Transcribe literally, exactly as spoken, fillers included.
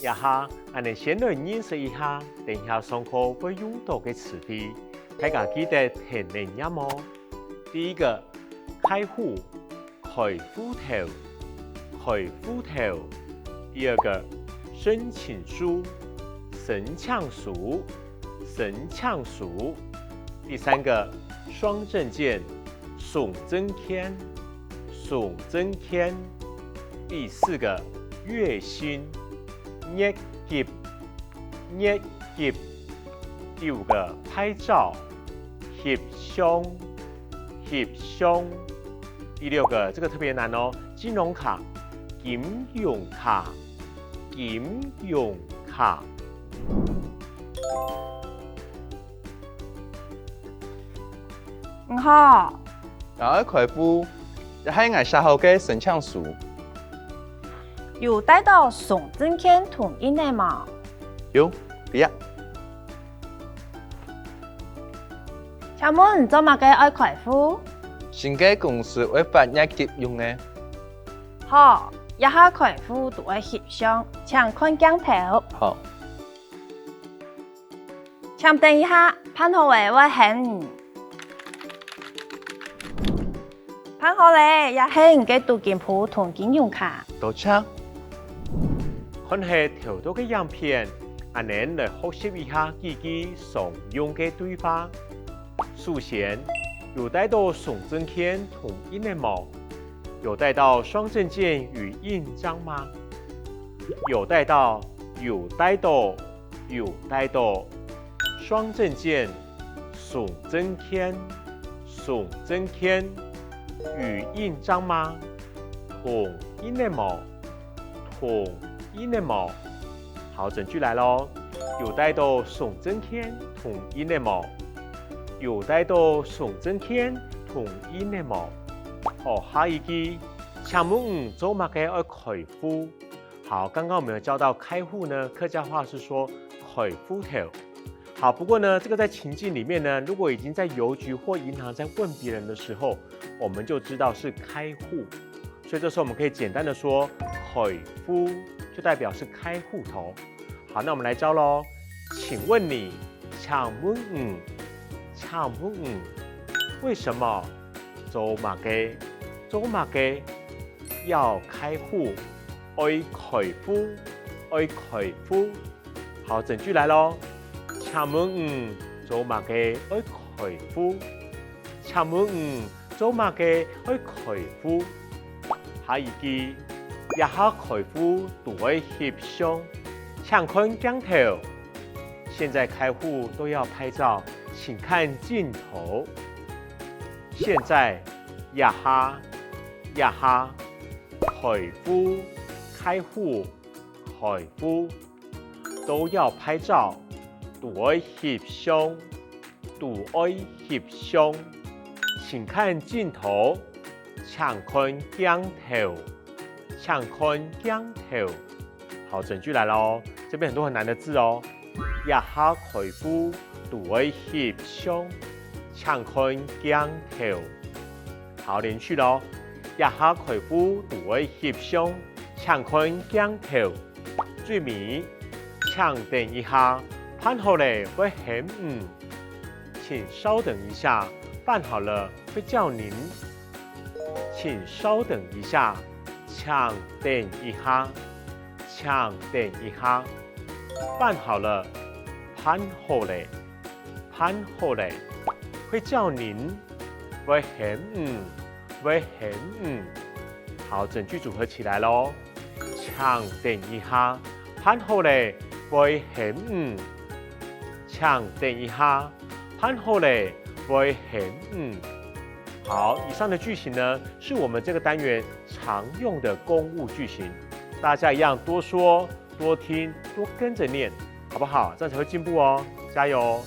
這下，𠊎等先來認識一下等一下上課會用到个詞彙，大家記得跈等唸哦。第一個，開戶，開戶頭，開戶頭。第二個，申請書，申請書，申請書。第三個，雙證件，雙證件，雙證件。第四個，月薪，月給，月給。第五個，拍照，翕相，翕相。第六個，這個特別難哦，金融卡，金融卡，金融卡。你好，𠊎愛開戶，這係𠊎寫好个申請書。有帶到雙證件同印仔無？有，這啊。請問做麼个愛開戶？新个公司會發月給用个。好，這下開戶都愛翕相，請看鏡頭。好。 請等一下，辦好了會喊你。辦好了，這係你个儲金簿同金融卡。多謝。看忒頭到个影片，𠊎等來學習一下幾句常用个對話。首先，有帶到雙證件同印仔無？有帶到雙證件與印章嗎？有帶到，有帶到。 有帶到。雙證件，雙證件，雙證件。與印章嗎？同印仔無？同印仔無？好，整句來囉。有帶到雙證件同印仔無？有帶到雙證件同印仔無？好，下一句，請問你做麼个愛開戶？ 好，剛剛我們有教到開戶呢，客家話是說開戶頭。好，不過呢，這個在情境裡面呢，如果已經在郵局或銀行在問別人的時候，我們就知道是開戶。所以這時候我們可以簡單的說，開戶就代表是開戶頭。好，那我們來教囉。請問你，請問你，請問你，為什麼？做麼个？做麼个？ 要開戶，愛開戶，愛開戶。好，整句來囉。請問你做麼个愛開戶？請問你做麼个愛開戶？下一句，這下開戶都愛翕相，請看鏡頭。現在開戶都要拍照，請看鏡頭。現在，這下，這下。 開戶，開戶，開戶。都要拍照，都愛翕相，都愛翕相。請看鏡頭，請看鏡頭，請看鏡頭。好，整句來囉，這邊很多很難的字哦。這下開戶都愛翕相，請看鏡頭。 好，連續囉。這下開戶都愛翕相，請看鏡頭。最尾，請等一下，辦好了會喊你。請稍等一下，辦好了會叫您。請稍等一下，請等一下，請等一下。辦好了，辦好了，辦好了。會叫您， 會喊你，會喊你。好，整句組合起來囉。請等一下，辦好了，會喊你。請等一下，辦好了，會喊你。好，以上的句型呢，是我們這個單元常用的公務句型，大家一樣多說、多聽、多跟著唸，好不好？這樣才會進步哦，加油！